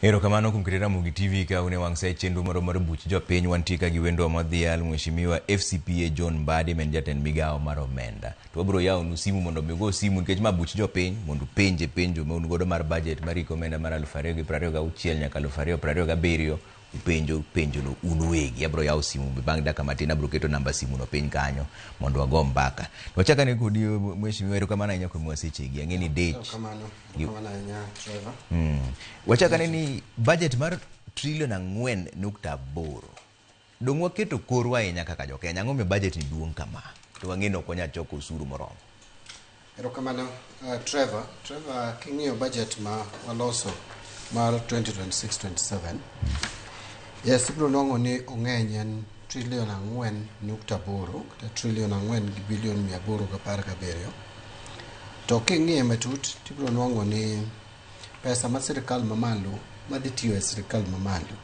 Erokamano kuom keto Ramogi TV ka un e wang' sa e chenro moro mar buch jopiny. Wantie ka gi wendwa modhial Mheshimiwa FCPA John Mbadi ma en jatend migawo mar omenda. To wabiro yawonu simu mondo mi ugo simu nikech ma buch jopiny mondo upenje penjo ma un godo mar budget mar hik omenda mar 2026 nyaka 2027 upenjo penjono un uwegi. Abiro yawo simu be bang' dakika matin abiro keto namba simu no piny kanyo mondo wago mbaka. Wachak ane kodi Mheshimiwa, erokamano ahinya kuom miwa sechegi. Ang'e ni dich. Erokamano, erokamano ahinya Trevor. Wachak ane ni budget mar trilion 4.8 dong' waketo korwa ahinya kaka jo-Kenya. Ang'o momiyo budget ni duong' kama? To wang'e ni ok wanyal choko osuru moromo. Erokamano Trevor. Trevor, king'iyo budget ma waloso mar 2026-27, yes, ibiro nwang'o ni ong'eny en trilion 4.8 kata trilion 4 gi bilion 817. To king'iye matut, tibiro nwang'o ni pesa ma sirikal mamalo madhi tiyo e sirikal mamalo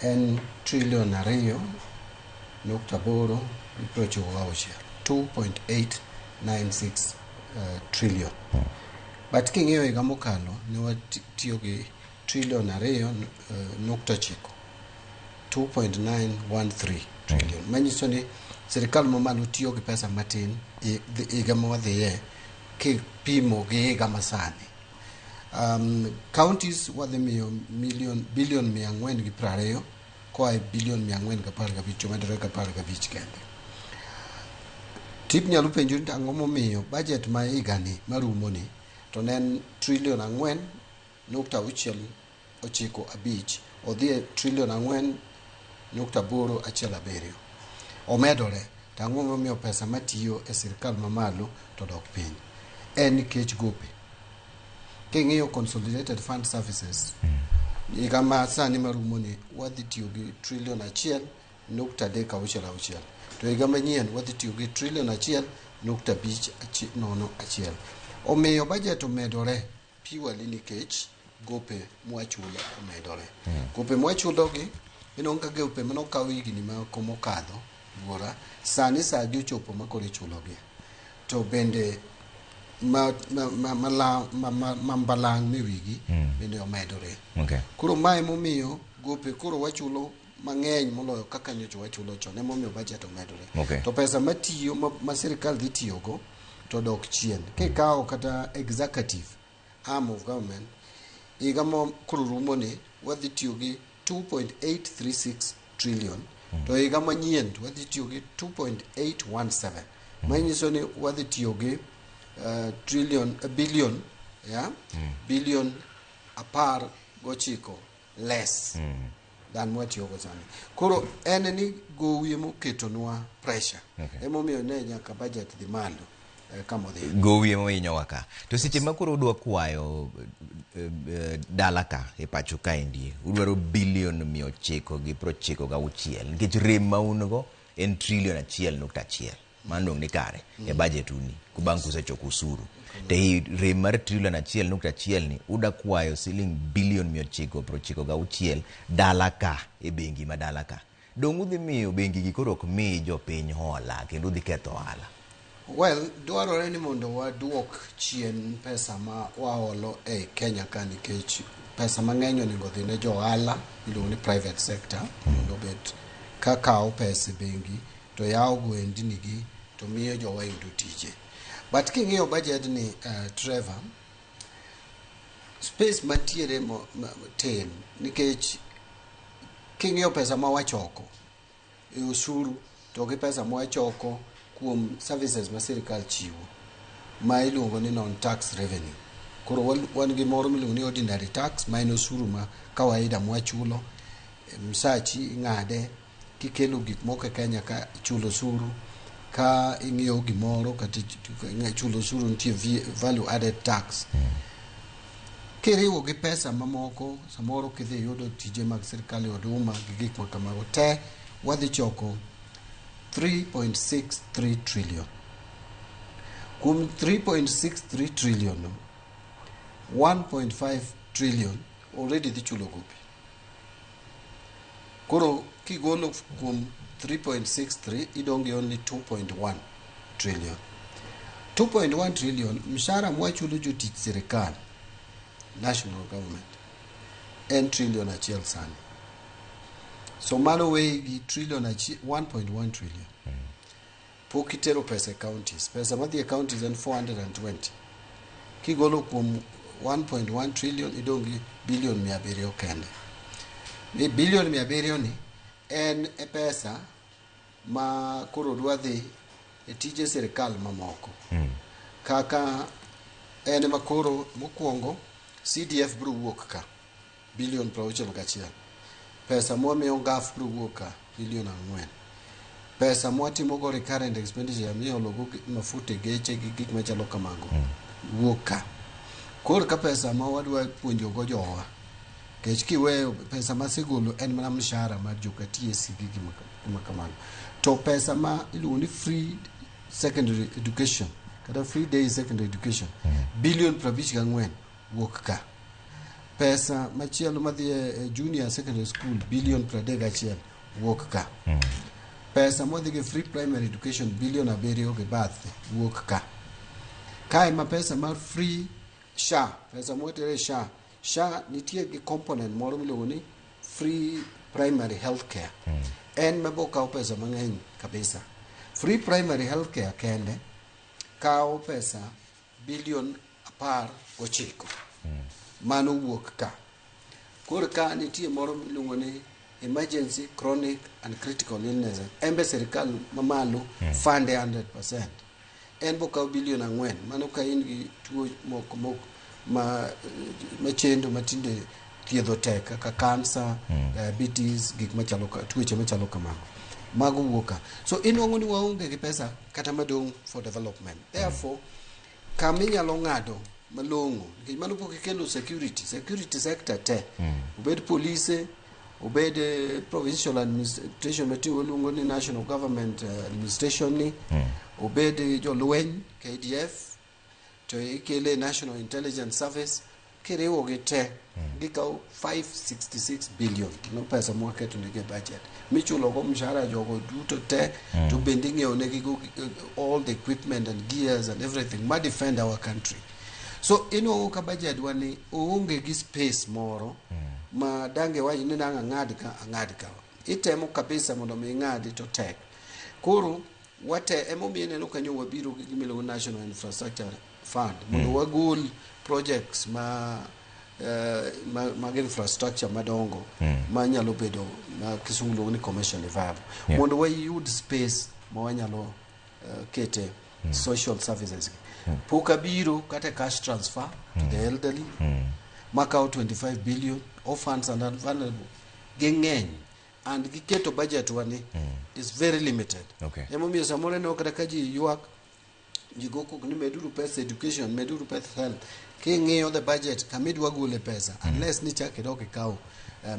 en trilion 2.896, 2.896 trillion. But king'iyo higa mokalo ne watiyo gi trilion 2.9, 2.913 trillion. Manyiso ni sirikal mamalo tiyo gi pesa matin higa ma wadhiye kipimo gi higa masani. Counties wadhi miyo million, billion 420 koa e billion 415, to medore gi 15 kende. Tip nyalo penjo ni ang'o momiyo budget ma higani marumo ni to ne en trilion 4.695 odhi e trilion 4.817. Omedore, to ang'o momiyo pesa matiyo e sirikal mamalo to dok piny? En nikech gope. King'iyo Consolidated Fund Services, higa ma sani marumo ni wadhi tiyo gi trilion 1.366, to higa manyien wadhi tiyo gi trilion 1.501. Omiyo budget omedore purely nikech gope mwachulo omedore. Gope mwachulo gi, ineno ka gope manokaw higni moko mokadho buora, sani saa gi ochopo ma koro ichulo gi. To bende ma mbalang' me wigi bende omedore. Koro mae momiyo gope koro wachulo mang'eny moloyo kaka nyocha wachulo chon, emomiyo budget omedore. To pesa matiyo ma sirikal dhi tiyogo to dok chien. Kikawo kata executive arm of government, higa ma koro rumo ni wadhi tiyo gi 2.836 trillion, to higa manyien to wadhi tiyo gi 2.817, manyiso ni wadhi tiyo gi trillion, billion, yeah? Billion 19 less than mwatiyogo sani. Koro en ni gowi emoketonwa pressure. Emomiyo ne nyaka budget dhi malo kama odhi. Gowi ema hinyowa ka. To seche ma koro udwa kwayo dala ka e pacho kaendi, udwaro bilion 996 nikech rem ma un go en trilion 1.1. Mano dong' ni kare e budget uni bang' kusechoko osuru. To e rem mar trilion 1.1 ni uda kwayo siling bilion 996 dala ka e bengi ma dala ka. Dong' udhi miyo bengi gi koro ok mi jopiny hola kendo udhi ketho ohala. Well, dwarore ni mondo waduok chien pesa ma waholo e Kenya ka nikech pesa mang'eny onego dhi ne jo ohala iluongo ni private sector mondo obed ka kawo pesa e bengi to yawo gohendni gi to miyo jowa yudo tije. But king'iyo budget ni Trevor, space mantiere tin nikech king'iyo pesa ma wachoko e osuru to gi pesa ma wachoko kuom services ma sirikal chiwo ma iluongo ni non tax revenue. Koro wan gi moro miluongo ni ordinary tax ma en osuru ma kawaida mwachulo, msachi ing'ade kikelo gik moko e Kenya ka ichulo osuru, ka ing'iewo gimoro kata ichulo osuru nitie value added tax. Kiriwo gi pesa mamoko samoro kidhi yudo tije mag sirikal e Huduma gi gik ma kamago te wadhi choko 3.63 trillion. Kuom 3.63 trillion no, 1.5 trillion already dhi chulo gope. Koro kigolo kuom 3.63 idong' gi only 2.1 trillion. 2.1 trillion mshahara mwachulo jotich sirikal national government En trillion 1 sani. So mano weyi gi trillion 1.1 trillion. Pok itero pesa e counties. Pesa madhi e counties en 420. Kigolo kuom 1.1 trillion, idong' gi billion 700 kende. Ni billion 700 ni en e pesa ma koro dwa dhi e tije sirikal mamoko. Kaka en ema koro mokwongo CDF biro wuok ka billion 61. Pesa mwamiyo NGAAF biro wuok ka billion 4. Pesa mwatimogo recurrent expenditure miologo mafuta e geche gi gik machalo kamago wuok ka. Koro ka pesa ma wadwa puonjogo jowa, nikech kiweyo pesa masegolo en mana mshahara mar joka TSC gi gima kamago. To pesa ma iluongo ni free secondary education kata free day secondary education billion 54 wuok ka. Pesa machielo madhi e junior secondary school billion 31 wuok ka. Pesa modhi gi free primary education billion 7 gi bathe wuok ka. Kae ma pesa mar free SHA, pesa mwatere SHA, SHA nitie gi component moro miluongo ni free primary health care. En ma bo kawo pesa mang'eny kabisa. Free primary health care kende kawo pesa billion 19. Mano wuok ka. Koro ka nitie moro miluongo ni emergency, chronic and critical illnesses. En be sirikal mamalo fund 100%. En bo kawo billion 4. Mano ka in gi tuo moko moko ma machendo matinde thiedho tek kaka cancer, diabetes, gik machalo tuoche machalo kamago. Mago wuok ka. So inuang'o ni waonge gi pesa kata madong' for development. Therefore, kama inyalo ng'ado malong'o nikech mano pok ikelo security, security sector te. Obed polise, obed provincial administration mati waluongo ni national government administration ni, obed jolweny KDF, to ikele National Intelligence Service, kiriwo gi te gikawo 566 billion no pesa mwaketo negi e budget michulo go mshahara jogo duto te, to bende ing'iewo negi go all the equipment and gears and everything ma defend our country. So inuang'o ka budget wa ni oonge gi space moro ma dange wach ni dang' ang'ad ka ang'ad ka. Itemo kabisa mondo mi ing'adi to tek. Koro wate emomiyo ineno kanyo wabiro gi gima iluongo National Infrastructure Fund mondo wagol projects ma mag infrastructure madongo manyalo bedo ma kisungu luongo ni commercially viable mondo wayud space ma wanyalo kete social services. Pok abiro kata cash transfer to the elderly makawo 25 billion, orphans and vulnerable ging'eny and giketo budget wa ni is very limited. Emomiyo samoro ineno kata ka ji ywak, ji go koko ni meduru pesa education, meduru pesa health. King'iyo the budget kama idwa gole pesa, unless ni chak idok ikaw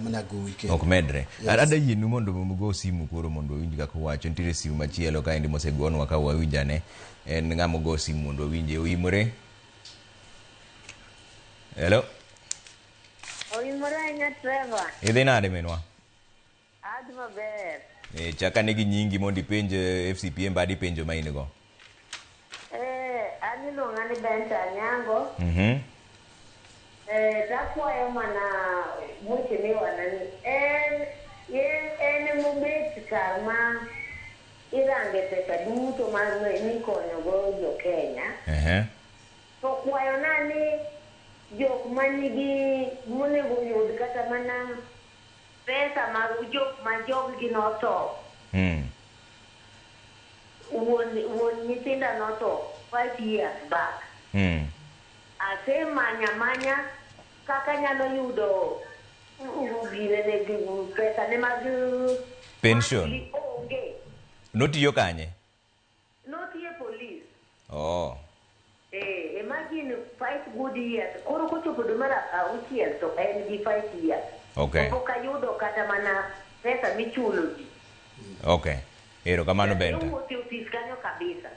mana gowi kendo. Ok medre. Yes. Ada yienu mondo ugo simu koro mondo wawinj kaka uwacho. Nitiere simu machielo kaendi mosegonwa ka wawinj ane. En ng'ama ogo simu mondo wawinje. Oimore? Hello? Oimore ahinya, Trevor. Idhi nade, minwa? Adhi maber. E, chak ane gi nyingi mondo ipenj FCPA Mbadi penjo ma in go. An iluonga ni Benta Anyango. Takwayo mana mheshimiwa nani en mobet kar ma irange pesa duto ma mikonyogo jo Kenya. To kwayona ni jok manigi monego yud kata mana pesa mag jok ma jog-gi notho. Wuon nyithinda notho 5 years back. Asemanya manya kaka nyalo yudo ginene pesa ne mag Pension. monthly onge. Notiyo kanye? Notiye police. Oh. Imagine 5 good years. Koro kochopo dwe mar 6 to en gi 5 years. Pok ayudo kata mana pesa michulo ji. Okay. Erokamano, Benta. Owuotho e ofis kanyo kabisa.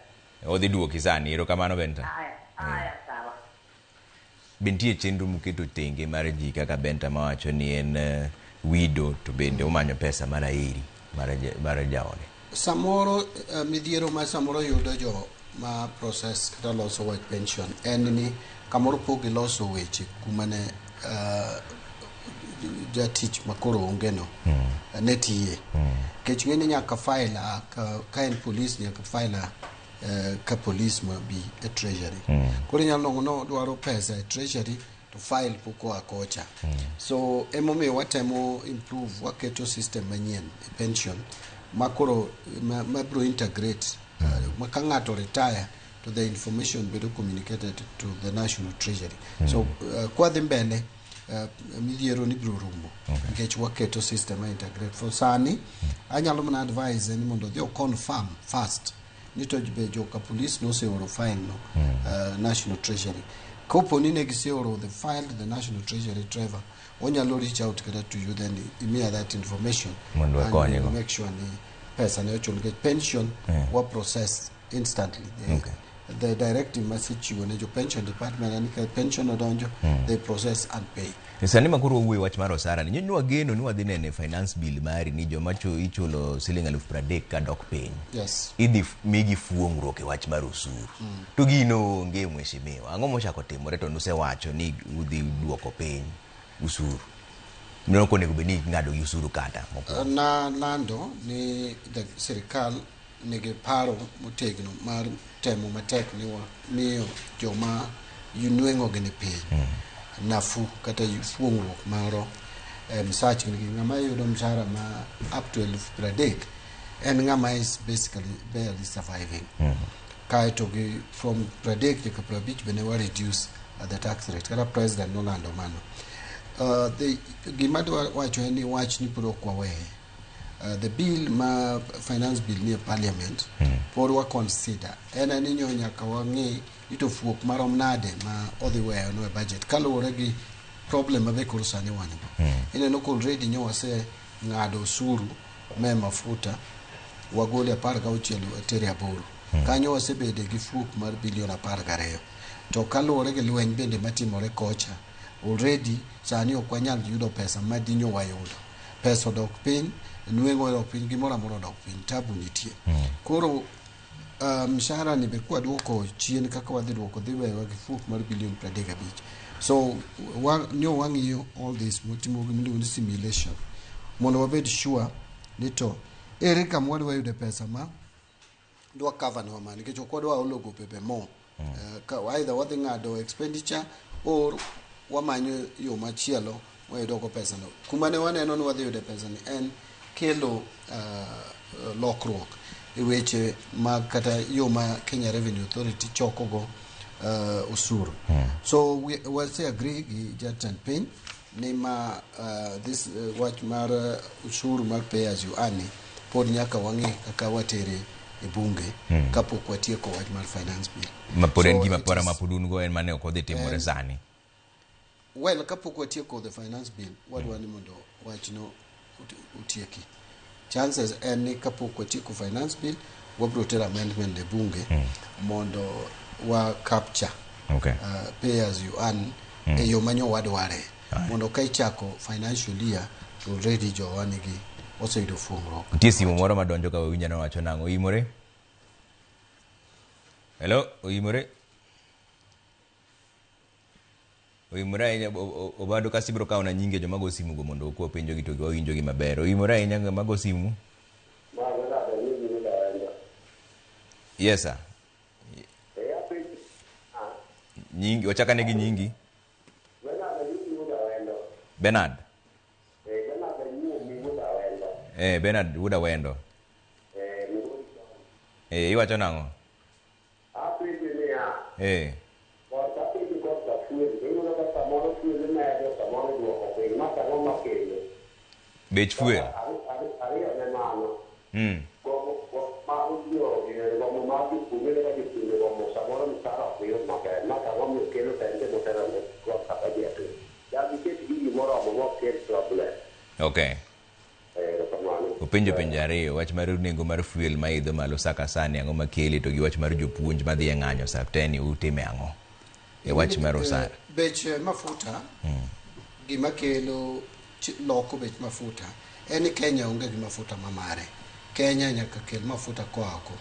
Odhi duoki sani. Erokamano, Benta. Aya, aya, sawa. Be nitie chenro muketo tenge mar ji kaka Benta mawacho ni en widow to bende omanyo pesa mar aeri mar jaode? Samoro midhiero ma samoro yudo jo ma process kata loso wach pension en ni kamoro pok giloso weche kuma ne jatich makoro onge no ne tiye. Nikech ng'eni nyaka file ka en police nyaka file ka police ma bi e treasury. Koro inyalo nwang'o no dwaro pesa e treasury to file pok oa kocha. So emomiyo watemo improve, waketo system manyien e pension makoro ma bro integrate ma ka ng'ato retire to the information bedo communicated to the national treasury. So kwadhi mbele midhiero ni biro rumo nikech waketo system ma integrate. For sani anyalo mana advise ni mondo odhi o confirm first ni to be joka police noseoro file no national treasury. Kopo ni ne giseoro the file to the national treasury, Trevor onyalo reach out kata to you, then imiya that information mondo and wakonyego. we'll make sure ni pesa ne ochul nikech pension wa process instantly. The directive masechiwo ne jo pension department en ka pension odonjo, they process and pay. Sani ma koro wawuoyo wach mar osara ni nyo wageno ni wadhi neno e finance bill mari ni joma ichulo siling 30,000 kadok piny idhi migi fuongruok e wach mar osuru to gino onge. Mheshimiwa, ang'o mochako timore to nusewacho ni udhi duoko piny osuru nok onego bed ni ing'ado gi osuru kata mokwongo? Na lando ni the sirikal nigi paro motegno mar temo matek ni miyo joma nweng'o gi ni piny nafuu kata fuong'ruok moro e msach gi. Ng'ama yudo mshahara ma up to 30,000 en ng'ama is basically barely surviving. Kaeto gi from 30 nyaka 50 bende wa reduce the tax rate kata president nolando mano. Gima dwa wacho en ni wach ni pod ok waweye. The bill ma finance bill ni e parliament pod wa consider en ni nyo nyaka wang'i ni to fuok marom nade ma odhi weyo no e budget kaluwore gi problem ma be koro sani wan go. Ineno ka already nyo wase ng'ado osuru me mafuta wagole 16 watere 8. Kanyo wasebede gi fuok mar bilion 12. To kaluwore gi lweny bende matimore kocha, already sani ok wanyal yudo pesa madinyo wayudo. Pesa odok piny, nweng'o odok piny, gimoro amora odok piny, tabu nitie. Koro mshahara ni be kwaduoko chien kaka wadhi duoko dhi weyowa gi fuok mar bilion 35. So nyo wang'iyo all this, watimo gimiluongo ni simulation mondo wabed sure ni to ere kama wadwa yude pesa ma dwa cover nwa ma nikech ok wadwa olo gope be mo. Ka either wadhi ng'ado expenditure or wamanyo yo machielo wayudo go pesa no. Kuma ne waneno ni wadhi yude pesa ni en kelo lokruok e weche mag kata yo ma Kenya Revenue Authority choko go osuru. So we wase agree gi jatend piny ni ma this wach mar osuru mar pay as you earn ni pod nyaka wang'i kaka watere e bunge kapok watieko wach mar finance bill. Ma pod en gima para ma pod un go en mane ok odhi timore sani. Well, kapok watieko the finance bill, wadwa ni mondo wachno otieki. Chances en ni kapok watieko finance bill, wabiro tero amendment e bunge mondo wa capture pay as you earn e yo manyo wadware mondo ka ichako financial year to already jowa nigi oseyudo fuongruok. Nitie simu moro madonjo ka wawinja nowacho nang'o. Oimore? Hello, oimore? Oimore ahinya. Obado kasi biro kawo na nyinge joma go simu go mondo okwa penjogi to wawinjogi maber. Oimore ahinya ng'ama go simu? Yes sir. Nyingi, wachakane gi nyingi. Bernard. Bernard Wuod Awendo. Iwacho nang'o? Apenjo niya, korka penjo korka fuel, iyudo ka samoro fuel imedo, samoro iduoko piny, ma tang'o makelo? Bech fuel. Ariyo ne mano, gomo mar jogi, gomo mar jopuonjre ka jopuonjre gomo samoro msara ok yud maber, ma tang'o miyo kelo to en gima otelo ne korka budget. Ya giket gigi moromo mok kel problem. Erokamano. Openjo penjo ariyo, wach mar nengo mar fuel maidho malo sa ka sani ang'o makele to gi wach mar jopuonj madhi e ng'anyo sa te ni utime ang'o? E wach mar osara. Bech mafuta, gima kelo loko bech mafuta en ni Kenya onge gi mafuta mamare. Kenya nyaka kel mafuta koa oko.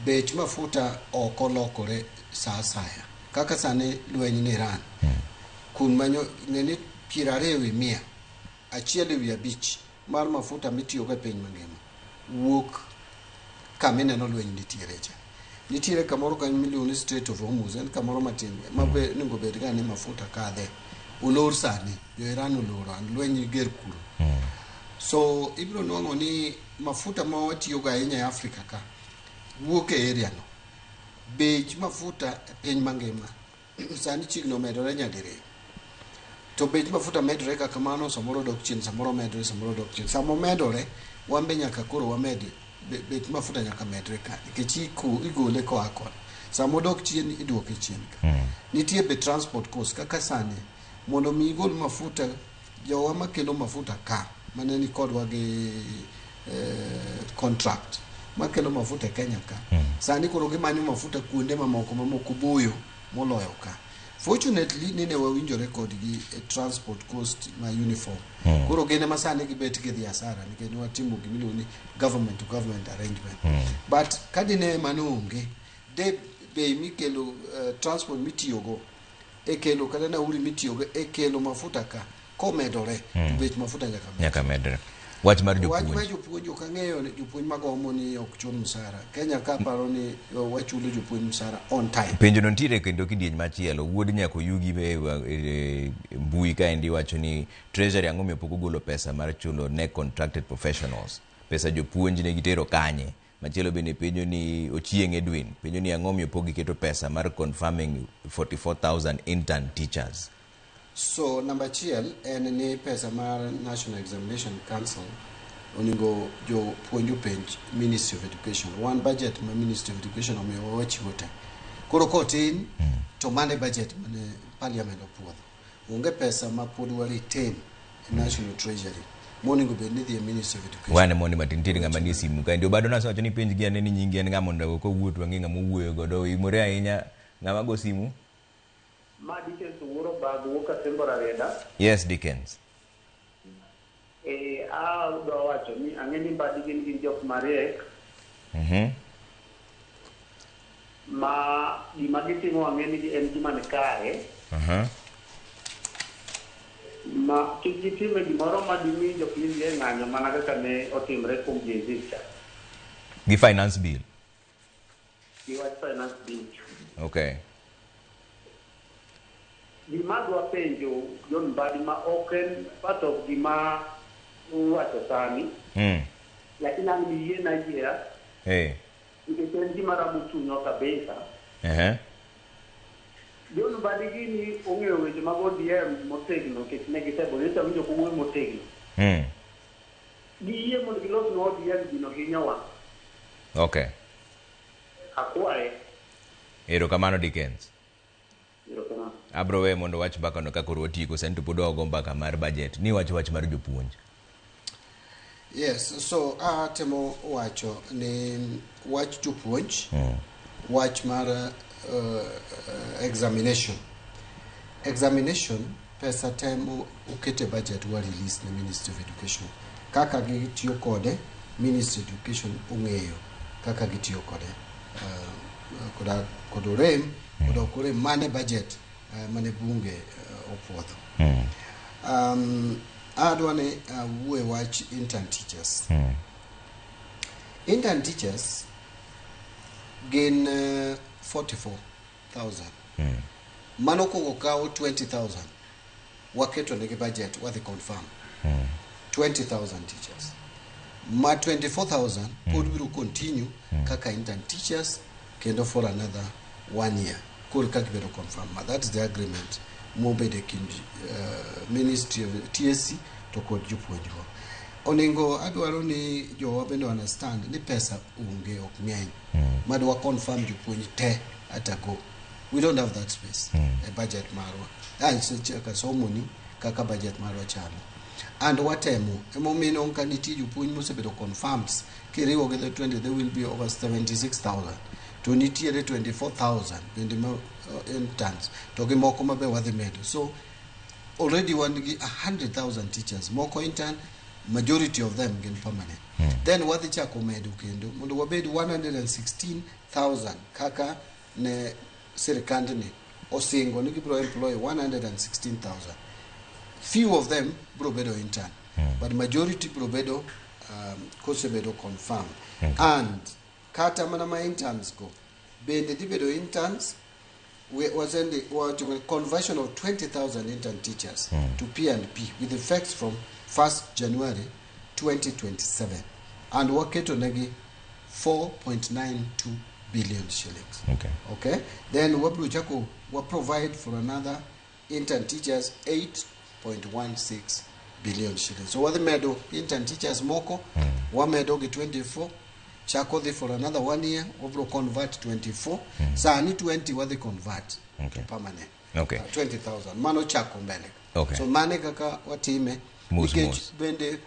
Bech mafuta oko lokore sa asaya. Kaka sani lweny ni Iran. Kun manyo ng'e ni 20 ewi mia 1 e wi 5 mar mafuta mitiyogo e piny mangima wuok kama ineno lweny nitiere cha. Nitiere kamoro kanyo miluongo ni Strait of Hormuz, en kamoro matin ma be onego bed ga ni mafuta kadhe. Olor sani, jo Iran oloro, and lweny ger kuro. So ibiro nwang'o ni mafuta ma watiyogo ahinya e Afrika ka wuok e area no. Bech mafuta e piny mangima sani chiegni omedore nyadiriyo. To bech mafuta medore kaka kamano, samoro dok chien, samoro medore, samoro dok chien. Sama omedore, wan be nyaka koro wamed bech mafuta nyaka medre ka nikech igole koa koni. Sama odok chien iduoke chien ka. Nitie be transport cost kaka sani mondo mi igol mafuta jowa makelo mafuta ka mane ni kodwa gi contract makelo mafuta e Kenya ka. Sani koro gimanyo mafuta kuonde mamoko mamoko boyo moloyo ka. Fortunately ni ne wawinjore kodgi e transport cost ma uniform. Koro gin ema sani gibet gidhi asara nikech ne watimo gimiluongo ni government to government arrangement. But ka dine mano onge, de bei mikelo transport mitiyogo e kelo kata nauri mitiyogo e kelo mafuta ka komedore to bech mafuta nyaka medre. Nyaka medre. Wach mar Wach jopuonj. Mar jopuonj ok ang'eyo ni jopuonj magomo ni ok chul msara. Kenya ka paro ni wachulo jopuonj msara on time. Penjo no nitiere kendo kidieny machielo. Wuod Nyakoyugi be e mbui kaendi wacho ni Treasury ang'o miyo pok ogolo pesa mar chulo ne contracted professionals. Pesa jopuonj ne gitero kanye? Machielo bende penjo ni Ochieng Edwin penjo ni ang'o miyo pok giketo pesa mar confirming 44,000 intern teachers. So namba achiel en ni pesa mar National Examination Council onego jopuonj openj Ministry of Education. Wan budget ma Ministry of Education omiyowa wachiwo te. Koro kotin to mano e budget mane Parliament opuodho. Onge pesa ma pod wa retain e National Treasury monego bed ni dhi e Ministry of Education. Wane mondi matin nitiere ng'ama nie simu kaendi. Obado nasewacho ni penj gi ane ni nyingi en ng'a mondo kowuo to wang'e ng'ama owuoyo godo. Imore ahinya ng'ama go simu. Ma Dickens Wuoro Bag wuok Asembo Rarieda. Yes, Dickens. Adwa wacho ni ang'e ni Mbadi gin jok mariek ma gima gitimo ang'e ni en gima ni kare ma kik gitime gimoro ma dimi jopiny dhi e ng'anyo mana kaka ne otimre kuom Gen Z cha. Gi finance bill. Gi wach finance bill. Gima adwa penjo John Mbadi ma ok en part of gima uwacho sani, lakini ang' niyiena ayiera nikech en gima ramo chunywa kabisa. John Mbadi gini ong'eyo weche mag ODM motegno nikech ne gisebo nyocha winjo kowuoyo motegno. Giyie mondo gilosnwa ODM gino hinyowa. Akwaye. Erokamano, Dickens. Erokamano. Abro weyo mondo wach mbaka no ka koro watieko sani to pod wago mbaka mar budget. Ni wach wach mar jopuonj. Yes, so atemo wacho ni wach jopuonj, wach mar examination. Examination pesa temo okete budget wa release ne Ministry of Education. Kaka gitiyo kode, Ministry of Education ong'eyo kaka gitiyo kode. Koda kod orem, kod ok orem, mane budget mane bunge opuodho. Adwa ni awuo e wach intern teachers. Intern teachers gin 44,000. Mano kuongo kawo 20,000 waketo negi budget wadhi confirm 20,000 teachers ma 24,000 pod biro continue kaka intern teachers kendo for another one year koro ka gibedo confirm ma that's the agreement mobedo e kind ministry of TSC to kod jopuonjgo onego adwaro ni jowa bende understand ni pesa onge ok ng'eny madwa confirm jopuonj te at a go. We don't have that space e budget marwa. Chaka somoni kaka budget marwa chalo and watemo emomiyo ineno ka nitie jopuonj mosebedo confirmed kiriwo gi the 20 there will be over 76,000 to nitiere 24,000 bende ma interns to gi moko ma be wadhi medo. So already wan gi 100,000 teachers moko intern, majority of them gin permanent. Then wadhi chako medo kendo mondo wabed 116,000 kaka ne sirikandni osingo ni gibiro employ 116,000. Few of them biro bedo intern, but majority biro bedo kosebedo confirmed. And kata mana ma interns go bende dhi bedo interns. We wasendi wacho conversion of 20,000 intern teachers to P&P with effects from 1st January 2027, and waketo negi 4.92 billion shillings. Okay, then wabiro chako wa provide for another intern teachers 8.16 billion shillings. So wadhi medo intern teachers moko, wamedo gi 24 chako dhi for another one year, wabiro convert 24. Sani 20 wadhi convert to permanent. 20,000 mano chako mbele. So mane kaka watime. Mos, nikech mos. Bende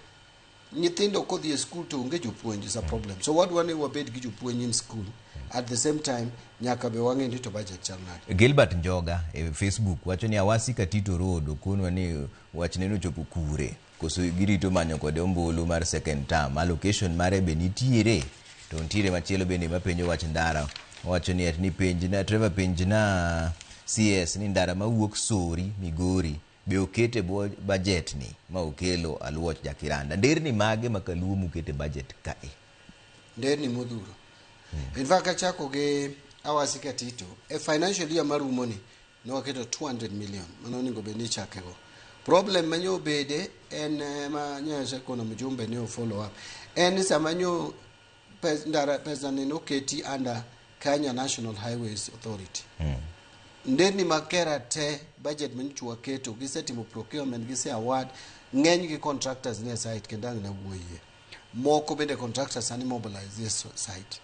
nyithindo kodhi e school to onge jopuonj is a problem, so wadwa ni wabed gi jopuonj in school. At the same time nyaka be wang'e ni to budget chal nade. Gilbert Njoga e Facebook wacho ni Awasi Katito Road okonwa ni wachne nochopo kure, koso girito manyo kode ombulu mar second term. Allocation mare be nitiere? To nitiere machielo bende mapenjo wach ndara, owacho ni ati ni penjna Trevor, penjna CS ni ndara mawuok Sori Migori be okete e bwo budget ni ma okelo Aluoch Jakiranda. Nderni mage ma kaluo mukete budget kae? Nderni modhuro. In fact, achako gi Awasi Katito, e financial year marumo ni ne waketo 200 million mano onego bed ni ichakego. Problem manyo obede en ma nyasekono mjumbe ni o follow up en ni sama nyo ndara pesa ni noketi under Kenya National Highways Authority. Nderni mag KeRRA te, budget manyocha waketo, gisetimo procurement, gise award ng'eny gi contractors nie site kendo ang' nawuoyie moko bende contractors sani mobilize e site.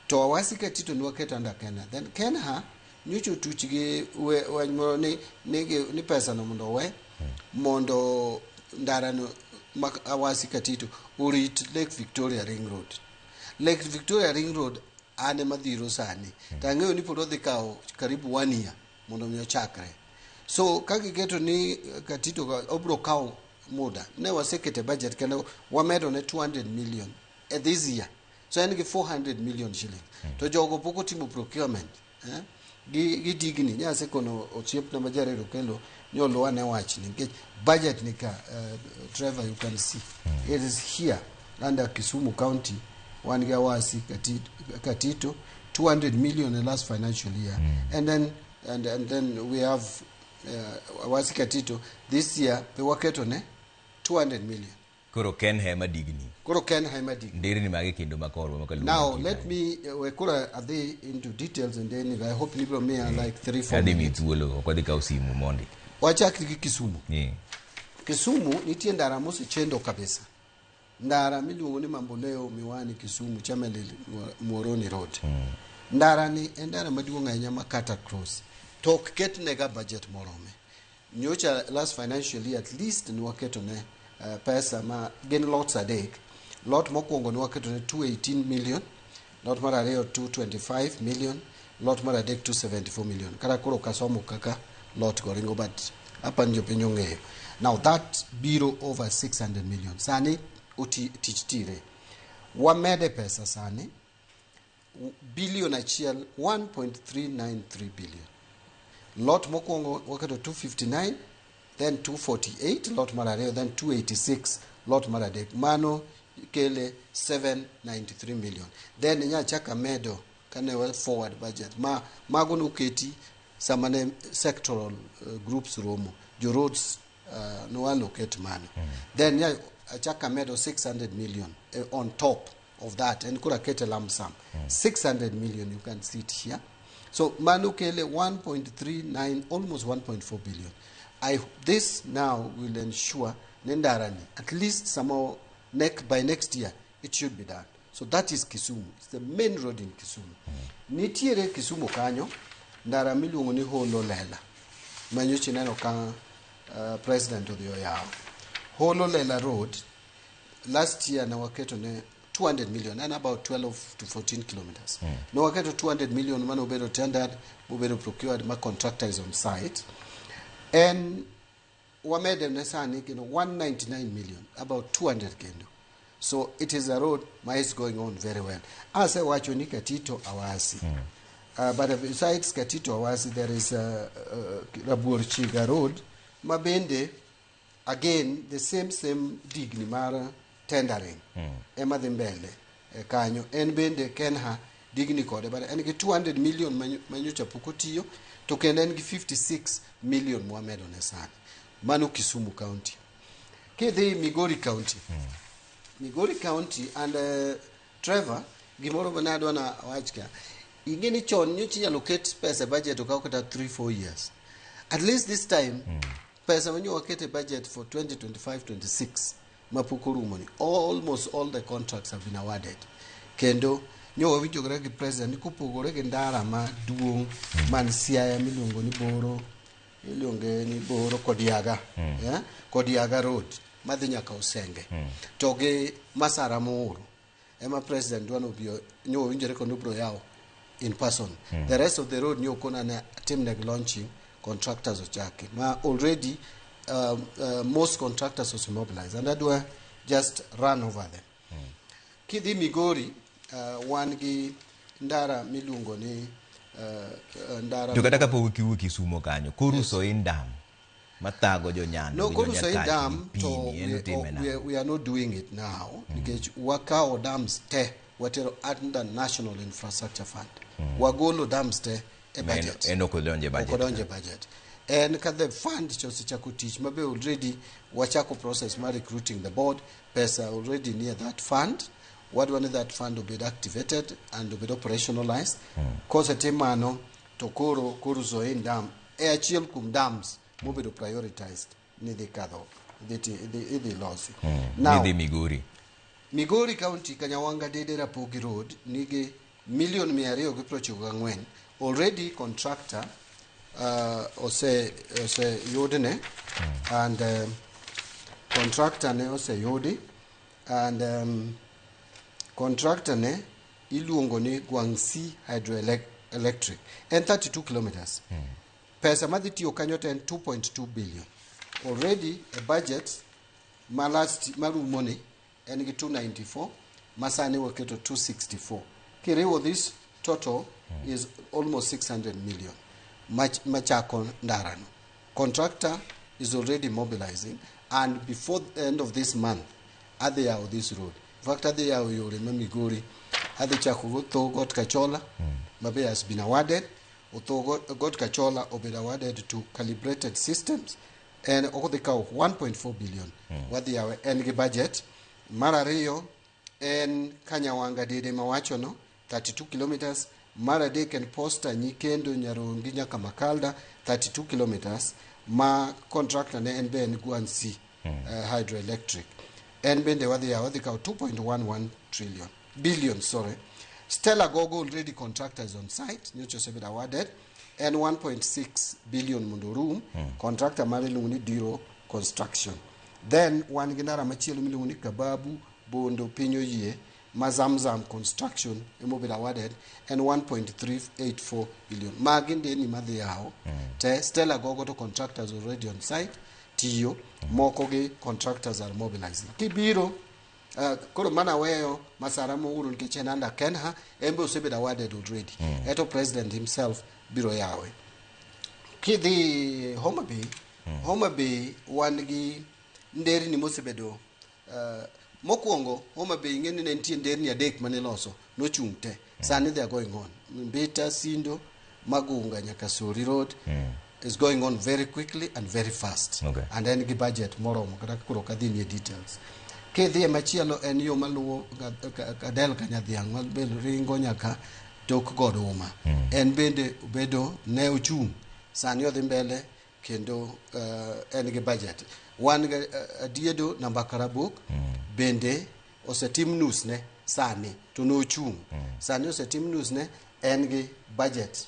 To Awasi Katito ne waketo under KeNHA, then KeNHA nyocha otuch gi wach moro ni pesa no mondo owe mondo ndara no ma Awasi Katito orit Lake Victoria Ring Road. Lake Victoria Ring Road an ema dhiro sani to ang'eyo ni pod odhi kawo karibu one year mondo mi ochakre. So ka giketo ni Katito ka obro kawo muda, ne wasekete budget kendo wamedo ne 200 million e this year, so en gi 400 million shillings. To jogo pok otimo procurement, eh? Gi digni nyasekono osiepna ma Jared Okello ni oluwane wachni nikech budget ni ka, Trevor, you can see it is here under Kisumu County. Wan gi Awasi Katito 200 million in last financial year, and then we have Awasi Katito this year be waketo ne 200 million. Koro KeNHA ema digni. Koro KeNHA ema digni. Nderni mage kendo makorwa makaluo Now nitie let kae? me we koro adhi into details and then I hope nibiro miya like 3 4 Adhi miyi minutes. thuolo, ok wadhi kawo simu mondi. Wachak gi Kisumu. Kisumu nitie ndara mosechendo kabisa, ndara miluongo ni Mamboleo Miwani Kisumu Chemelil Muhoroni Road. Ndara ni en ndara maduong' ahinya ma cut across, to ok ketnega budget morome. Nyocha last financial year at least ne waketo ne pesa ma gin lots adek. Lot mokwongo ne waketo ne 218 million, lot mar ariyo 225 million, lot mar adek 274 million. Kata koro kasomo kaka lot go ringo, but apani jopiny ong'eyo. Now that biro over 600 million. Sani tich tire, wamede pesa sani billion achiel, 1.393 billion. Lot mokwongo waketo 259, then 248 lot mar ariyo, then 286 lot mar adek. Mano kele 793 million. Then nyachak amedo kane wa forward budget ma mago noketi sama ne sectoral groups romo, jo roads no allocate mano. Then nya achak amedo 600 million on top of that, and koro akete lump sum 600 million. You can see it here. So mano kele 1.39, almost 1.4 billion. This now will ensure ni ndarani at least somehow by next year it should be done. So that is Kisumu. It's the main road in Kisumu. Nitiere Kisumu kanyo ndara miluongo ni Holo Lela manyocha ineno ka president odhi oyawo Holo Lela Road. Last year ne waketo ne 200 million and about 12 to 14 kilometers. Ne waketo 200 million mane obedo tendered, mobedo procured, ma contractor is on site, en wamede ne sani kendo 199 million, about 200 kendo. So it is a road ma is going on very well. Asewacho ni Katito Awasi. But besides Katito Awasi, there is Rabuor Chiga Road ma bende Again, the same digni mar tendering ema dhi mbele kanyo. En bende Kenha digni kode, but en gi 200 million manyocha pok otiyo, to kendo en gi 56 million mwamedo ne sani. Mano Kisumu County. Kidhi Migori County, Migori County and Trevor, gimoro mane adwa na wach ka, ing'e ni chon nyocha inyalo ket pesa e budget okaw kata 3-4 years. At least this time, pesa manyo waket e budget for 2025-26 mapok orumo ni, almost all the contracts have been awarded. Kendo nyo wawinjore gi president ni kopogore gi ndara maduong' man Siaya miluongo ni Boro, iluonge ni Boro Kodiaga, yeah? Kodiaga Road madhi nyaka Usenge, to gi Masara Muhuru ema president dwa nobi, nyo wawinjore kod obiro yawo in person. The rest of the road nyo okona ne timnegi launching, contractors ochaki ma already most contractors ose mobilize and adwa just run over them. Kidhi Migori, wan gi ndara miluongo ni ndara To kata kapok iwuok Kisumo kanyo, Koru Soin Dam mathago jo Nyando No, gi Koru Soin jo Nyakach Dam gi to Pini, en otime we, nang'o? we are not doing it now nikech wakawo dams te watero under National Infrastructure Fund. Wagolo dams te e Ma en- budget. En ok odonje budget. Ok odonje budget. En ka the fund cha osechako tich mabe already wachako process mar recruiting the board, pesa already near that fund. Wadwa ni that fund obed activated and obed operationalized. Kosetim mano to koro Koru Soin Dam e achiel kuom dams mobedo prioritized ni dhi kadho idhi losi. Now, Nidhi Migori. Migori County, Kanyawanga Dede Rapogi Road nigi milion 294. Already contractor ose yudne and contractor ne oseyudi and contractor ne iluongo ni Guangxi Hydroelectric. En 32 kilometers. Pesa madhi tiyo kanyo to en 2.2 billion. Already a budget ma last marumo ni en gi 294, masani waketo 264. Kiriwo, this total is almost 600 million machako ndarano. Contractor is already mobilizing and before the end of this month adhi yawo this road. In fact, adhi yawo yore ma Migori, adhi chako go Tho Got Kachola mabe has been awarded. Otho Got Kachola obedo awarded to Calibrated Systems en ok odhi kawo 1.4 billion. Wadhi yawe, en gi budget. Mar ariyo en Kanyawanga Dede mawachono 32 kilometers. Mar adek en Posta Nyikendo Nyarongi nyaka Makalda 32 kilometers ma contractor ne en be en Guangxi Hydroelectric. En bende wadhi yawo, wadhi kawo 2.11 trillion, billion, sorry. Stella Gogo already contractors on site, nyocha osebedo awarded en 1.6 billion mondo orum. Contractor mare iluongo ni Diro Construction. Then wan gi ndara machielo miluongo ni Kababu Bondo Piny Oyie ma Zamzam Construction emobedo awarded en 1.384 billion. Magi ndeni madhi yawo te. Stella Gogo to contractors already on site tiyo, moko gi contractors are mobilizing. Kibiro koro mana weyo Masara Muhuru nikech en under Kenha, en be osebedo awarded already. Eto president himself biro yawe. Kidhi Homa Bay, Homa Bay wan gi nderni mosebedo mokwongo. Homa Bay, ing'e ni ne nitie nderni adek mane iloso, nochung' te. Sani they are going on. Mbita, Sindo, Magunga nyaka Sori Road is going on very quickly and very fast. And en gi budget moromo kata koro ok adhi nie details. Kidhi e machielo en yo maluwo Kadel Kanyadhiang' ma be ringo nyaka tok God Uma. En bende obedo ne ochung', sani odhi mbele kendo en gi budget. Wan gi Adiedo namba Karabok bende osetim nusne sani to nochung', sani osetim nusne, en gi budget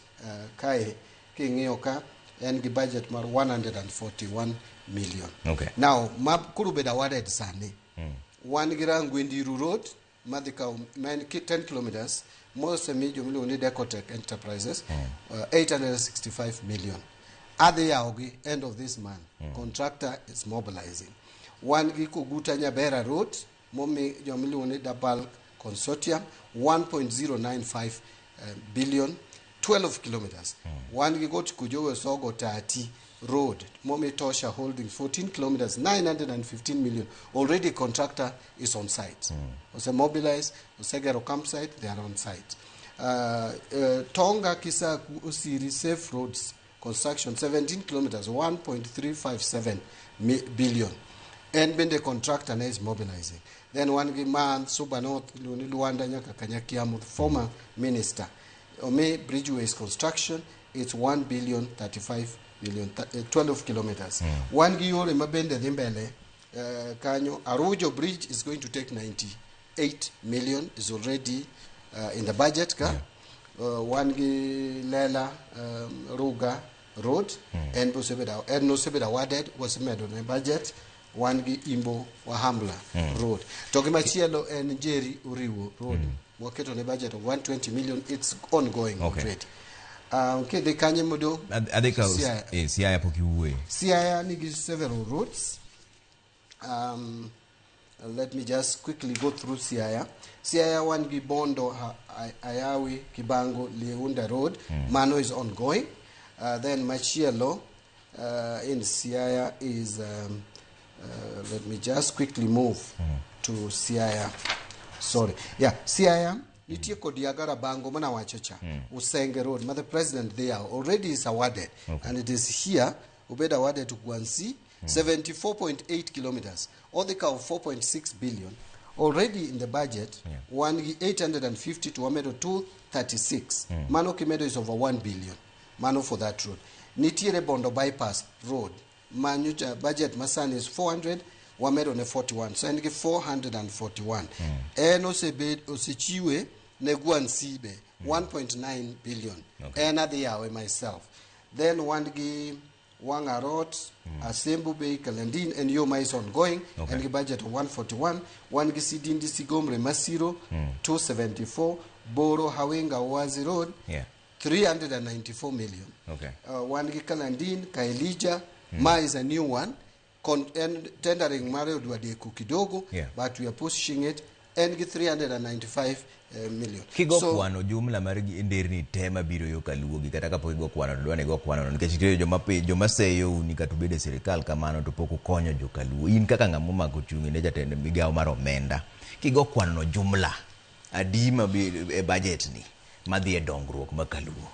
kae king'iyo ka en gi budget mar 141 million. Now ma koro bedo awarded sani, wan gi Rangwe Ndiru Road madhi kawo ma en 10 kilometers mosemi jomiluongo ni Decotech Enterprises, 865 million. Adhi yawogi end of this month. Contractor is mobilizing. Wan gi Koguta Nyabera Road momi jomiluongo ni Dabal Consortium, 1.095 billion, 12 kilometers. Wan gi Got Kujowe Sogo Tati. Road, Momi Tosha Holdings, 14 kilometers, 915 million. Already contractor is on site. Ose mobilize, osegero campsite, they are on site. Tonga Kisaku Osiri Safe Roads construction, 17 kilometers, 1.357 billion. En bende contractor ne is mobilizing. Then wan gi man Suba North, iluongo ni Luanda nyaka Kanyakiamu, the former minister. Ome Bridgeways construction, it's 1 billion 35 million, 12 kilometers. Wan gi yore ma bende dhi mbele kanyo. Arujo Bridge is going to take 98 million, is already in the budget ka. Wan gi Lela Ruga Road, en bosebedo, en nosebedo awarded, wasemedo ne budget. Wan gi Imbo Wahambla Road. To gi machielo en Njeri Oriwo Road. Waketo ne budget of 120 million, it's ongoing already. Kidhi kanye modong'? Adhi kawo Siaya. Siaya pok iwuoye. Siaya nigi several roads. Let me just quickly go through Siaya. Siaya wan gi Bondo, Ayawi, Kibango, Liunda Road. Mano is ongoing. Then Machielo in Siaya is, let me just quickly move to Siaya. Sorry. Yeah, Siaya, nitie kod Yagara Bango mana wacho cha. Usenge Road, ma the president there already is awarded. And it is here, obed awarded to Gwansi, 74.8 kilometers. Odhi kawo 4.6 billion. Already in the budget, wan gi 850 to wamedo 236. Mano kimedo is over 1 billion. Mano for that road. Nitiere Bondo Bypass Road. Manyocha budget masani is 400, wamedo ne 41. So en gi 441. En osebed osechiwe ne Gwansibe 1.9 billion. En adhi yawe myself. Then wan gi Wangarot, Asembo Bay, Kalandin, and yo ma is ongoing. En gi budget of 141. Wan gi Sidindi Sigomre Masiro, 274. Boro Hawenga Owazi Road, 394 million. Wan gi Kalandin, Kaelija, ma is a new one. And tendering mare odwa deko kidogo, but we are pushing it. En gi 395 million. Kigo So, kwano jumla mar nderni te mabiro yo kaluogi kata kapok igo kwano to dwa ni igo kwano no nikech nitie joma seyou ni kata ubed e sirikal kamano to pok ukonyo jokaluo. In kaka ng'ama omako chung' ne jatend migawo mar omenda, kigo kwano no jumla adi mabi e budget ni madhi e dongruok ma kaluo?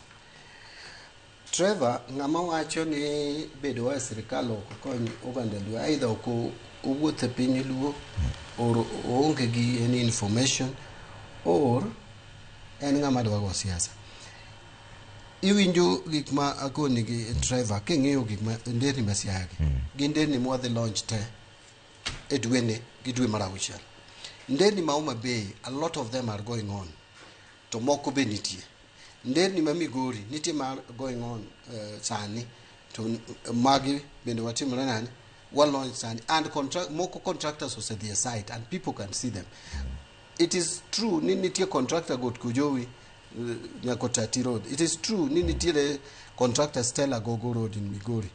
Trevor, ng'ama wacho ni bedo e sirikal ok kony oganda Luo, either ok owuotho e piny Luo, or oonge gi any information, or en ng'ama dwa go siasa. Iwinjo gik ma akoni gi Trevor, king'iyo gik ma nderni ma Siaya gi, gin nderni mwadhi launch te e dweni gi dwe mar auchiel. Nderni ma Homa Bay, a lot of them are going on, to moko be nitie. Nderni ma Migori nitie mar going on sani, to magi bende watimore nani, wa launch sani, and moko contractors osedhi e site and people can see them. It is true ni nitie contractor Got Kujowi Nyakotati Road. It is true ni nitiere contractor Stella Gogo Road in Migori.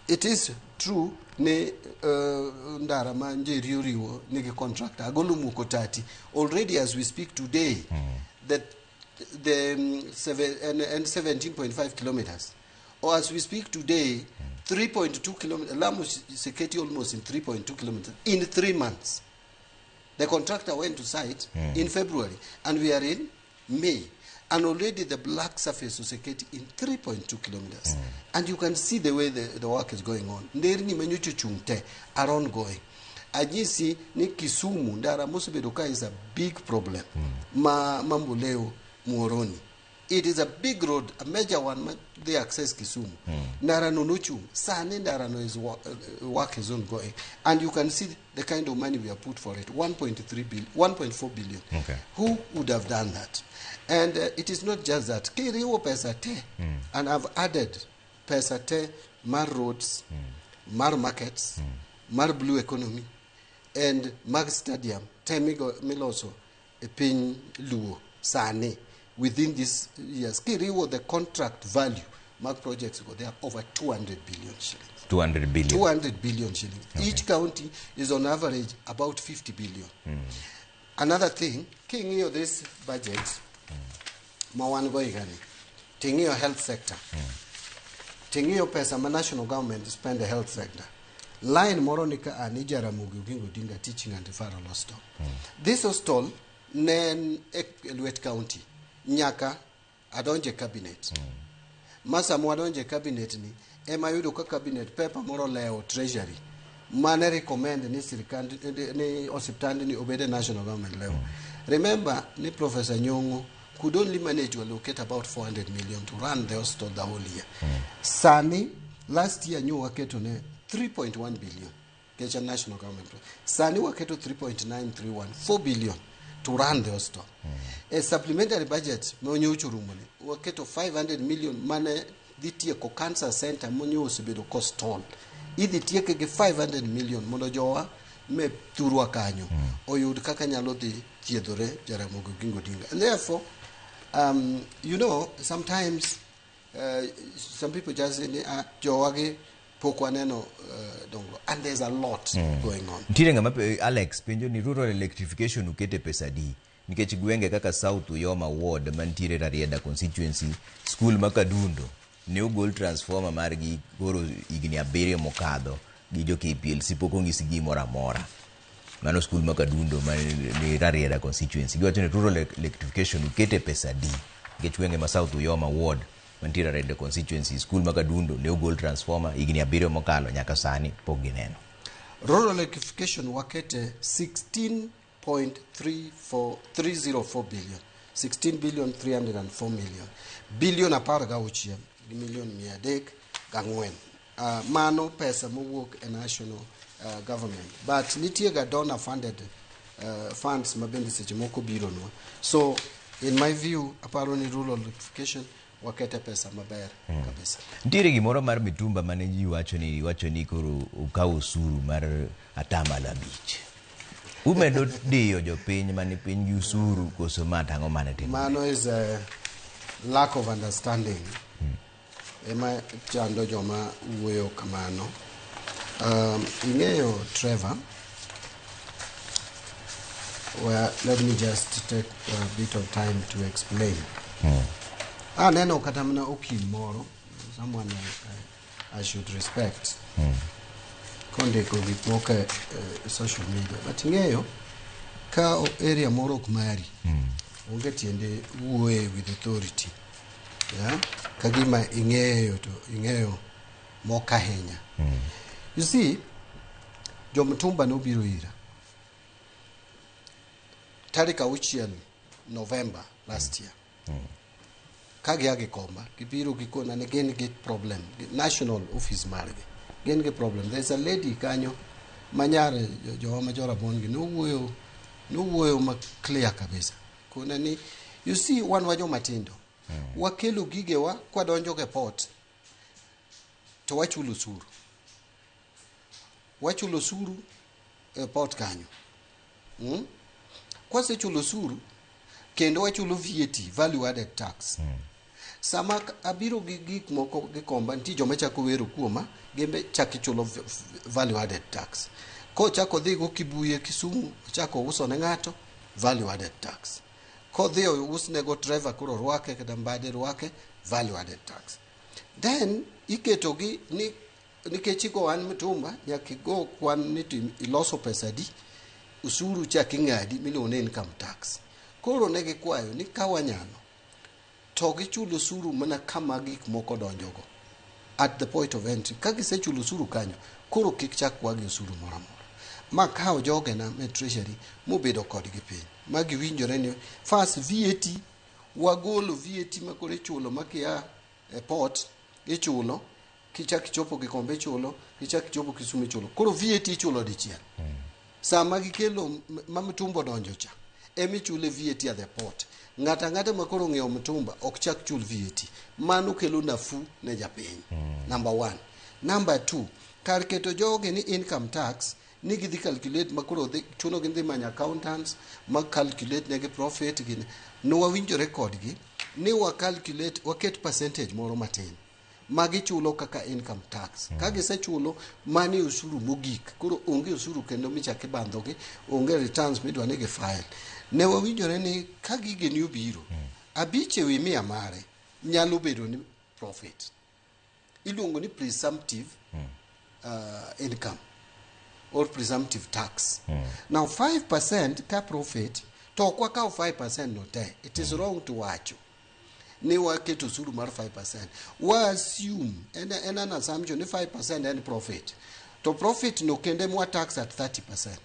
It is true ni ndara ma Njeri Oriwo nigi contractor Agolo Mukotati. Already as we speak today, that the and 17.5 kilometers. Or as we speak today, 3.2 kilometers. Lamu Seketi almost in 3.2 kilometers in 3 months. The contractor went to site in February, and we are in May. And already the black surface was Seketi in 3.2 kilometers. And you can see the way the work is going on. Nderni manyocho chung te are ongoing. Anyisi ni Kisumu, ndara mosebedo ka is a big problem. Ma Mamboleo Muhoroni. It is a big road, a major one, they access Kisumu. Ndara no nochung. Sani ndara no is work is ongoing. And you can see the kind of money we have put for it, 1.3 1.4 billion. Who would have done that? And it is not just that. Kiriwo pesa te, and I've added pesa te, mar roads, mar markets, mar blue economy, and mag stadium, te miloso, e piny Luo, sani, within these years. Kiriwo the contract value, mag projects, they are over 200 billion shillings. 200 billion. 200 billion shillings. Each county is on average about 50 billion. Another thing, king'iyo this budget, ma wan go higani, ting'iyo health sector. Ting'iyo pesa ma national government spend e health sector. Line moro ni ka ni Jaramogi Oginga Odinga Teaching and Referral Hospital. This hospital ne en e lwet county nyaka adonje cabinet. Ma sama wadonje cabinet ni ema yudo ka cabinet paper moro lewo treasury mane recommend ni sirikand ni osiptand ni obed e national government level. Remember ni Professor Nyong'o could only manage to allocate about 400 million to run the hospital the whole year. Sani last year nyo waketo ne 3.1 billion kecha national government. Sani waketo 3.931 4 billion to run the hospital. A supplementary budget monyocho rumoni waketo 500 million mane dhi tieko cancer center monyo osebedo kostall. Idhi tieke gi 500 million mondo jowa me thurwa kanyo oyud kaka nyalo dhi thiedhore Jaramogi Oginga Odinga. And therefore, sometimes some people just say, jowa gi pok waneno dongruok. And there's a lot going on. Nitiere ng'ama Alex penjo ni rural electrification ukete pesa adi? Nikech gwenge kaka South Uyoma Ward mantiere Rarieda constituency, skul ma Kadundo ne ogol transformer margi koro higni 7 mokadho gi jo KPLC pok onyisgi gimoro amora. Mano skul ma Kadundo ma ni Rarieda constituency. Giwacho ni rural electrification ukete pesa adi? Nikech gwenge ma South Uyoma Ward mantiere Rarieda constituency, skul ma Kadundo ne ogol transformer higni 7 mokalo nyaka sani pok gineno. Rural electrification wakete 16.304 billion. 16 billion 304 million. Billion 16 gi million 304. Mano pesa mowuok e national government. But nitie ga donor funded funds ma bende seche moko bironwa. So in my view, aparo ni rural electrification wakete pesa maber kabisa. Nitiere gimoro mar mitumba mane ji wacho ni koro ukawo osuru mar 5%. Umedo diyo jopiny mane piny gi osuru koso ma tang'o mane timo? Mano is a lack of understanding. Ema chando joma wuoyo kamano. Ing'eyo Trevor, well, let me just take a bit of time to explain. Aneno kata mana okil moro, someone I should respect. Kondiko gik moko e social media. But ing'eyo, ka area moro ok mari, onge tiende wuoye with authority. Yeah? Ka gima ing'eyo to ing'eyo moko ahinya. You see, jomtumba nobiro ira tarik 6 November last year. Ka gia Gikomba, gibiro gikona ni gin gi problem, national office margi. Gin gi problem. There's a lady kanyo manyar jowa ma Jorabon gi nowuoyo ma clear kabisa. Kona ni, you see, wan wa joma tindo. Wakelo gigewa kwadonjo e port to wachulo osuru. Wachulo osuru e port kanyo. Kwasechulo osuru kendo wachulo VAT, value added tax. Sama abiro gi gik moko Gikomba, nitie joma chako wero kuoma, gimbe chako ichulo value added tax. Kochako dhi go Kibuye Kisumu, ochako uso ne ng'ato, value added tax. Kodhi usne go Trevor koro rwake kata Mbadi rwake, value added tax. Then iketogi ni nikech igo an mtumba, nyaka igo kwan ni to iloso pesa adi, usuru chak ing'adi miluongo ni income tax. Koro ne gikwayo ni ka wanyalo to gichulo osuru mana kama gik moko donjogo at the point of entry. Ka gisechulo osuru kanyo, koro kik chak kwagi osuru moro amora. Ma kawo jogena me treasury mobedo kodgi piny. Ma giwinjore ni first VAT, wagolo VAT ma koro ichulo ma kia e port ichulo, kichak ichopo Gikomba ichulo, kichak ichopo Kisumu ichulo. Koro VAT ichulo dichiel. Sama gikelo ma mtumba odonjo cha, ema ichule VAT at the port. Ng'ato ang'ata ma koro ong'iewo mtumba ok chak chul VAT. Mano kelo nafuu ne japiny. Number 1. Number 2, kar keto jogi ni income tax, ni gidhi calculate ma koro chuno gidhi manyo accountants ma calculate negi profit gini. Ne wawinjore kodgi ni wa calculate, waket percentage moro matin ma gichulo kaka income tax. Ka gisechulo, mani osuru mogik. Koro onge osuru kendo michak ibandhogi, onge returns midwa ni gifile. Ne wawinjore ni ka gigeni obiro, 5 ewi 100 mare nyalo bedo ni profit. Iluongo ni presumptive income or presumptive tax. Now 5% ka profit to ok wakaw 5% no te. It is wrong to wacho ni waketo osuru mar 5%. Wa assume en an assumption ni 5% en profit. To profit no kende mwa tax at 30%.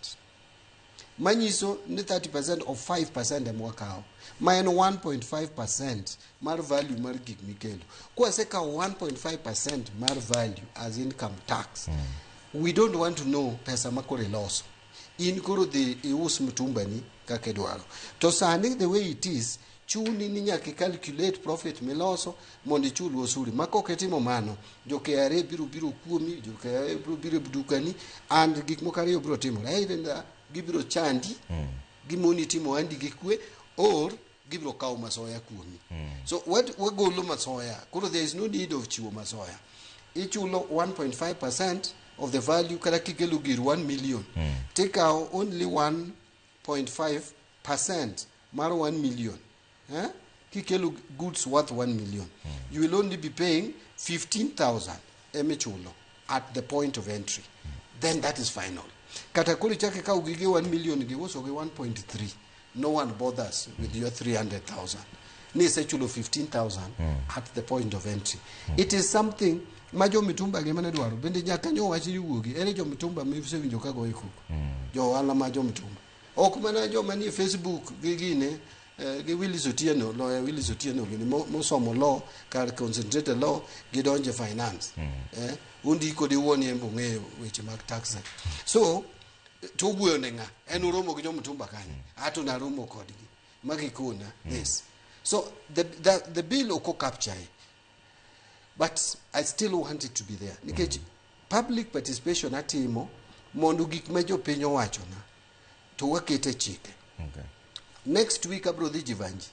Manyiso ni 30% of 5% ema wakawo ma en 1.5% mar value mar gik mikelo. Kwasekawo 1.5% mar value as income tax, we don't want to know pesa ma koro iloso. In koro dhi ius mtumbani kaka idwaro. To sani the way it is, chuni ni nyaka calculate profit miloso mondo ichul osuru. Ma kok itimo mano, jo KRA biro biro kuomi, jo KRA biro biro e dukani, and gik moko ariyo biro timore. Either gibiro chandi, gimoni timo ohandi gi kwe, or gibiro kawo masoya kuomi. So what wagolo masoya, koro there is no need of chiwo masoya. Ichulo 1.5% of the value kata kikelo gir 1 million. Tikawo only 1.5% mar 1 million. Eh? Kikelo goods worth 1 million. You will only be paying 15,000 emichulo at the point of entry. Then that is final. Kata koro ichak ikaw gige 1 million gi uso gi 1.3. No one bothers with your 300,000. Ni isechulo 15,000 at the point of entry. It is something ma jo mitumba gi mane dwaro. Bende nyaka nyo wach ni wuogi. Ere jo mitumba misewinjo ka goyo koko? Jo ohala ma jo mitumba. Ok mana joma nie Facebook gi gine gi Willis Otieno, lawyer Willis Otieno gini mosomo law kar concentrated law gidonje finance. Undiko di wuon embo ng'eyo weche mag tax. So to wuoyo ne ng'a? En uromo gi jomitumba kanyo. Ato naromo kodgi. Magikona this. So the bill ok capture it. But I still want it to be there. Nikech public participation atimo mondo gik ma jopiny owachona to wakete chike. Next week abro dhi Jivanji.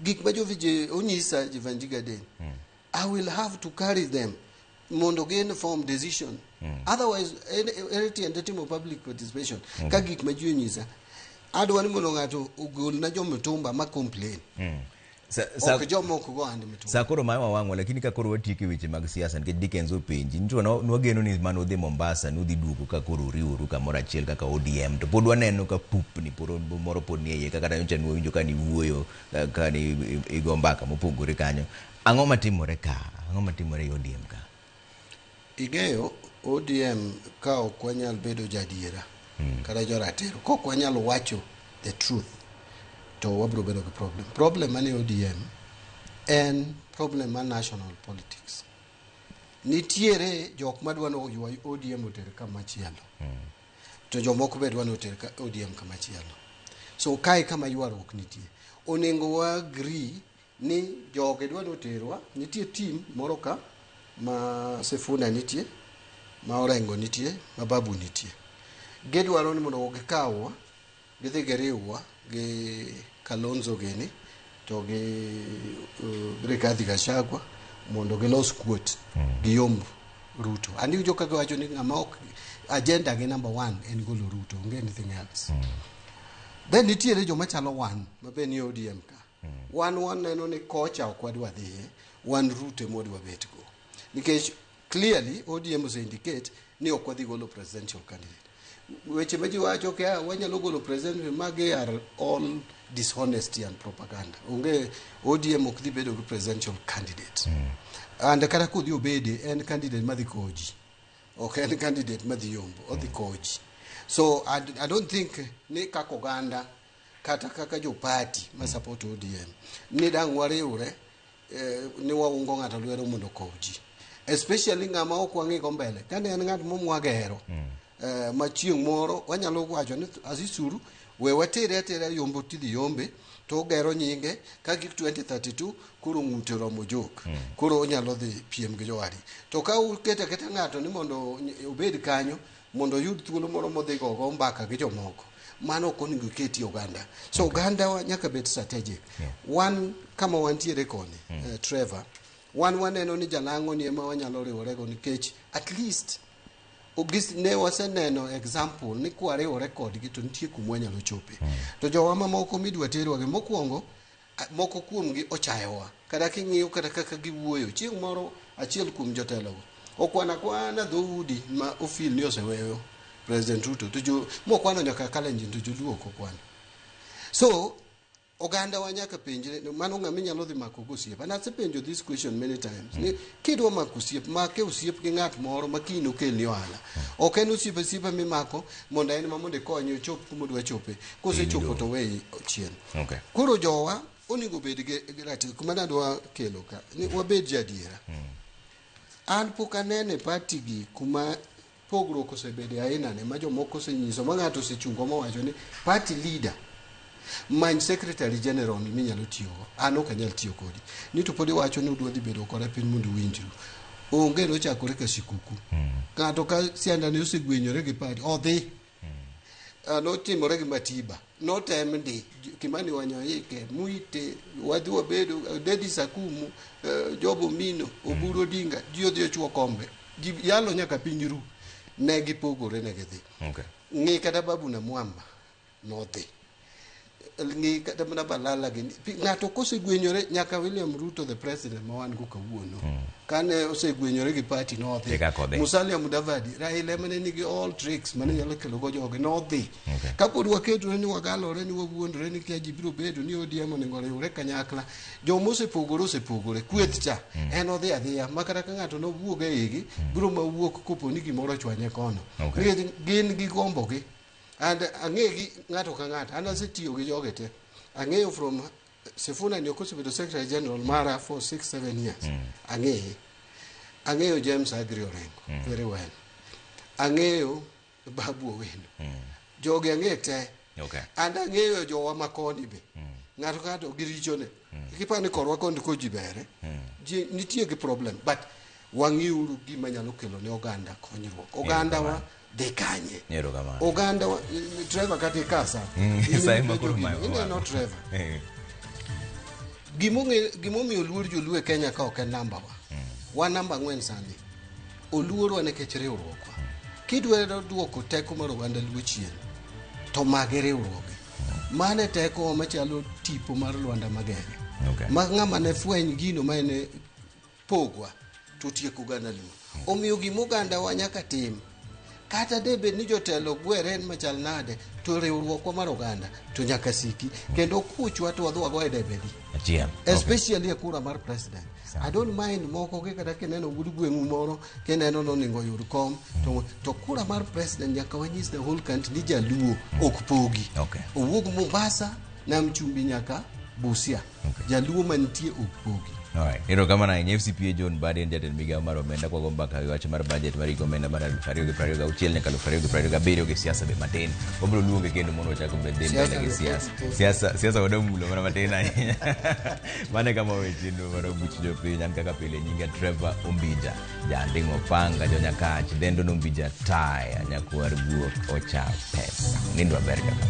Gik ma jovije onyisa Jivanji Garden. I will have to carry them mondo gi inform decision. Otherwise, ere tiende timo public participation. Ka gik ma ji onyisa, adwa ni mondo ng'ato ogolna jomitumba ma complain. Ok joma ok go hand mitumba. Sa koro mayo wang'wa, lakini ka koro watieko e weche mag siasa nikech Dickens openji nito nwageno ni mane udhi Mombasa nudhi duogo ka koro uriworu kamoro achiel kaka ODM to pod waneno ka pupni moro pod nie iye kaka nyocha nwawinjo ka niwuoyo ka ni igo mbaka mopogore kanyo. Ang'o matimore ka? Ang'o matimore e ODM ka? Ing'eyo ODM ka ok wanyal bedo jadiera kata joratiro, ka ok wanyal wacho the truth to wabiro bedo gi problem. Problem mane ODM en problem mar national politics. Nitiere jok madwa ni oywa ODM oter kama chielo. To jomoko be dwa ni oter ODM kama chielo. So kae kama ywaruok nitie. Onego wa agree ni joge dwa ni oterwa, nitie team moro ka ma Sifuna nitie, ma Orengo nitie, ma Babu nitie. Gidwaro ni mondo gikawwa, gidhi giriwwa gi Kalonzo gini to gi Rigathi Gachagua mondo gilos kuot giyomb Ruto. And iwinjo ka giwacho ni ng'ama ok agenda gi number 1 en golo Ruto, onge anything else. Then nitiere joma chalo wan ma be ni ODM ka. Wan waneno ni kocha ok wadwa dhiye, wan Ruto ema wadwa bet go. Nikech clearly ODM ose indicate ni ok wadhi golo presidential candidate. Weche ma ji wacho ke wanyalo golo president magi are all dishonesty and propaganda. Onge ODM ok dhi bedo gi presidential candidate. And kata kodhi obede en candidate madhi kowo ji. Ok en candidate madhi yombo, odhi kowo ji. So I don't think ni kaka oganda kata kaka jo party ma support ODM ni dang' wariwre ni waungo ng'ato lwedo mondo okow ji. Especially ng'ama ok wang'igo mbele. Kane en ng'at momwagero ma chieng' moro wanyalo wacho ni Azisuru we watere atera yombo tidhi yombe to ogero nyinge ka gik 2032 koro ng'ute oromo jok. Koro onyalo dhi piem gi jowadgi. To ka uketo aketa ng'ato ni mondo obed kanyo mondo oyud thuolo moro modhi gogo mbaka gi jomoko, mano ok onego iketi oganda. So oganda wa nyaka bed strategic. Wan kama wantiere koni, Trevor, wan waneno ni jalang'o ni ema wanyalo riworego nikech at least ne waseneno example ni kwariwore kodgi to nitie kuma wanyalo chope. To jowa mamoko midwa terwa gi mokwongo Moko kuomgi ochayowa. Kata king'iyo kata kaka giwuoyo, chieng' moro achiel kuom jotelogo okwano akwana dhoudi ma ofil ni oseweyo President Ruto to jo mokwano nyaka Kalenjin to joluo ok okwano. So oganda wa nyaka penjre mano ng'ama inyalo dhi mako go osiep. And asepenjo this question many times. Ni kidwa mako osiep, make osiep gi ng'at moro ma kiny nokelni ohala. Ok en osiep asiepa mimako mondo en ma mondo ikonye ochop kuma odwa chope. Kosechopo to weyi chien. Okay. Koro jowa onego bed gi ratiro kuma nadwa kelo ka ni wabed jadiera. An pok anene e party gi kuma pogruok osebede aina ne ma jomoko osenyiso ma ng'ato osechungo mowacho ni party leader many secretary general ni minyalo tiyogo an ok anyal tiyo kodi ni to pod iwacho ni udwa dhi bedo koda piny mondo uwinjru onge nochakore ka sikuku ng'ato ka siandane osegwenyore gi party odhi notimore gi Matiba notem ndi Kimani Wanyoike Mwite wadhi wabedo Dedi Sakumu Job Omino Oburu Odinga ji odhi ochuo kombe ji yalo nyaka piny ru ne gipogore ne gidhi Okay. ng'i kata Babu na Mwamba nodhi ng'i kata mana Balala gini ng'ato kosegwenyore nyaka William Ruto the president ma wan go kawuono kane osegwenyore gi party nodhi E kaka odhi. Musalia Mudavadi Raila ema ne nigi all tricks mane nyalo kelo go jogi nodhi Okay. kapod waketore ni wagalore ni wawuondore ni kia ji biro bedo ni ODM onego riwre kanyakla joma osepogore osepogore kweth cha en odhi adhiya ma kata ka ng'ato nowuog e igi biro mawuok kopo ni gimoro ochwanye kono Okay. nikech gin gi gombogi and ang'e gi ng'ato ka ng'ato an asetiyo gi jogi te ang'eyo from Sifuna ni ok osebedo secretary general mara for 6 7 years ang'eye ang'eyo James Agri Orengo very well ang'eyo Babu Owino jogi ang'e te Okay. and ang'eyo jowa makoni be ng'ato ka ng'ato gi richone kiparo ni korwa koni ko ji bere ji nitie gi problem but wang'iuru gima nyalo kelo ne oganda konyruok oganda wa dhi kanye Erokamano. oganda wa Trevor kata ikasa Sa ema koro mayo ineno Trevor Gimomiyo oluor joluo e Kenya ka ok en namba wa wan namba 4 sani oluorwa nikech riwruokwa kidwaro duoko teko mar oganda luo chien to magi riwruoge mano e tekowa machalo tipo mar Lwanda Magere Okay. ma ng'ama ne fweny gino ma en pogwa to tieko oganda luo omiyo gima oganda wa nyaka tim kata de bed ni jotelo gwere machal nade to riwruokwa mar oganda to nyaka siki kendo kuchwa to wadhi wago e debedi Achiel. Especially e kura mar president I don't mind moko gi kata kineno wuod gweng'u moro kineno noningo oyud kom to kura mar president nyaka wanyis the whole country ni jaluo ok pogi Okay. owuog Mombasa Nam Chumbi nyaka Busia Okay. jaluo mantie ok pogi Alright. Erokamano ahinya FCPA John Mbadi en jatend migawo mar omenda kwago mbaka gi wach mar budget mar higa omenda mar 2026 nyaka 2027 gi siasa be matin. Wabiro luonge kendo mondo wachak obed dhi mbele gi siasa. Siasa siasa wadamulo mana matin ahinya. Mano e kama wawe chenro mar buch jopiny an kaka pile nyinga Trevor Ombija. Janding' Opanga jonyakach dhendo Ombija taya nyakwar guok ocha pesa. Nindo maber kaka.